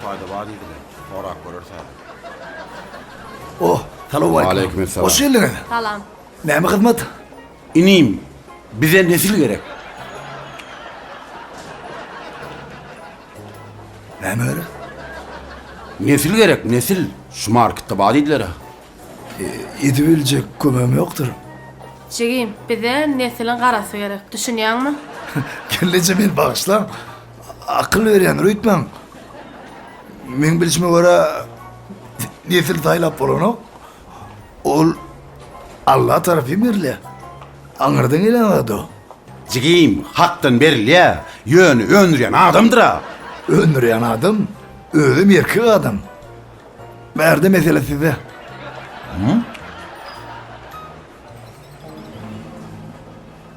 taýda bar diýdiler. Sorap göreris häzir. Oh, salowmaleýkim. Aleýkim Hoş geldiňiz. Salam. Näme hyzmat? Inim, bize nesil gerek. Näme gerek? Nesil gerek, nesil. Şu marketde bar diýdiler-ä. Edibiljek kömegim ýokdur. Jigim, bize nesiliň garasy gerek. Düşünýäňmi? Gelneje meni bagyşlaň. Akyl berýändir öýtmäň. Meň bilşime görä nesil saýlap bolanok. Ol Alla tarapyn berilýär. Aňyrdan gelen zat o. Jigim, hakdan berilýär. Ýöne öndürýän adamdyr-a. Öndürýän adam özem erkek adam. Bärde mesele sizde.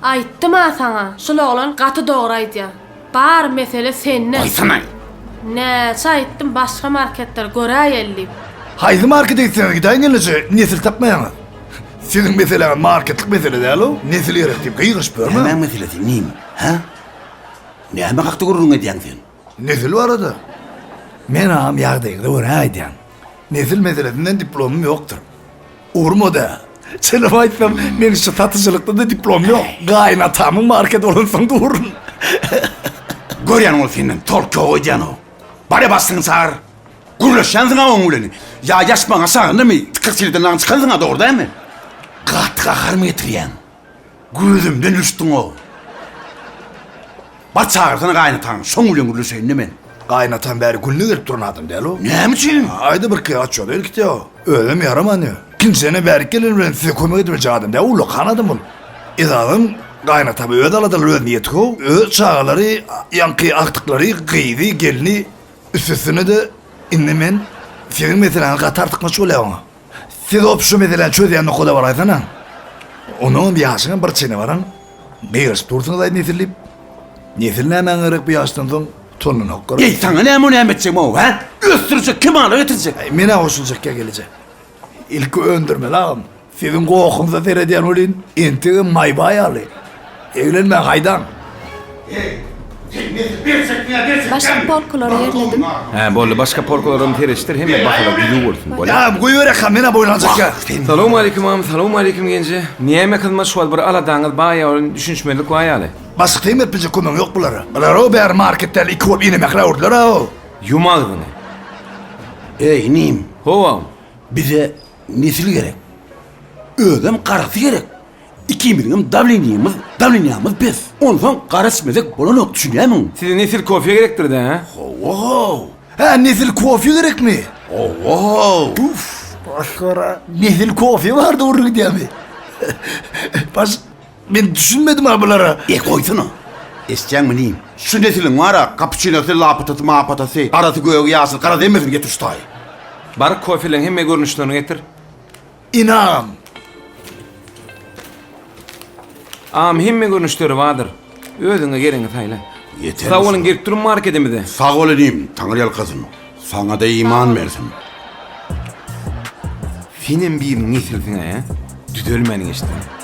Aýtdym-a saňa, şul oglan gaty dogry aýdýar. Bar mesele sende. Goýsana. Näçe aýtdym başga marketleri göräýeli diýip. Haýsy markete gitseňiz gidäýiň gelneje nesil tapmaýaňyz. Siziň meseleňiz marketlik mesele däl-ow. Nesil gerek diýip gygyryşyp ýörmäň. Nämäň meselesi inim, hä? Näme hakda gürrüň edýäň sen? Nesil barada. Men agam ýagdaýyňyza görä aýdýan. Nesil meselesinden diplomym ýokdur. Urma-da. Çynymy aýtsam, meň şu satyjylykda-da diplom ýok. Gaýynatamyň marketi bolansoň durun. Görýän ol senden tolk ýok öýdýän-ow. Bar-a başlygyňy çagyr. Gürleşýänsiň-ä oň bilen. Ýa ýaşmagyň aşagyndamy? 40 ýyldan dagy çykansyň-a, dogry dälmi? Gaty gaharymy getirýäň. Gözümden düşdüň-ow. Bar çagyrsana gaýynataňy, şoň bilen gürleşeýin-de men. Gaýynatam bäri günde gelip duran adam däl-ow. Näme üçin? Aýda birki açýar, irkitýär. Özem ýaraman ýör. Ikinjiden bärik geleni bilen size kömek edibiljek adam däl, ullakan adam ol. Esasam gaýynatam öz aladalary özüne ýetik-ow. Öz çagalary, ýaňky agtyklary, gyzy, gelni, üstesine-de indi men siziň meseläňiz gaty artykmaç bolýar oňa. Siz op şu meseläni çözýän nokada baraýsana. Onuňam ýaşyňam bir çene baran. Gygyryşyp dursuňyz-aý nesil diýip. Nesil nämäňe gerek bu ýaşdan soň utandanok gara. Eý saňa näme o näme etjegim-ow, hä? Ösdürjek, kemala getirjek. Äý men-ä goşuljak ýa gelejek. Ilki öndürmeli agam. Siziň gohuňyza seredýän welin, entegem maýba ýaly. Eglenmäň haýdaň. Eý, sen nesil berjekmi ýa berjek Başga dälmi? polkalary ýerledim. Hä, boldy, başga polkalaram sereşdir, hemme bahalar düzüw bolsun, bolýa. Ýa goýberäk-ha, men-ä boýun aljak ýa. Salowmaleýkim agam, salowmaleýkim genje. Näme hyzmat şu wagt bir aladaňyz bar ýa ol düşünişmezlik bar ýaly. Başga seň berip biljek kömegiň ýok bulara. Bular-ow bäri market däl, iki bolup ene mähre öwrüdiler-ow. Ýum agzyňy. Eý, inim. How agam. Bize nesil gerek. Özem garasy gerek. Ikimiziňem dawleniýemiz, dawleniýamyz pes. Onsoň gara içmesek bolanok, düşünýämiň? Size nesil kofe gerekdir-dä, hä? Hawa-how. Hä, nesil kofe gerekmi? Hawa-how. Uff, başgara. Nesil kofe bardy gürrüň edýämi? Baş, men düşünmedim-a bulara. E, goýsana. Eşitýäňmi, inim? Şu nesiliň bar-a, kapuçinosy, lapatasy, mapatasy, garasy, gögi, ýaşyly, garaz hemmesini getir şu taýy. Bar, kofeleň hemme görnüşlerini getir. Ynam. Agam hemme görnüşleri bardyr. Özüňe geregiňi saýla. Ýeter. Sag boluň gelip duruň markedimize. Sag bol inim, Taňry ýalkasyn. Saňada iman bersin. Senem biriniň nesilisiň-ä, düzelmän geçdiň.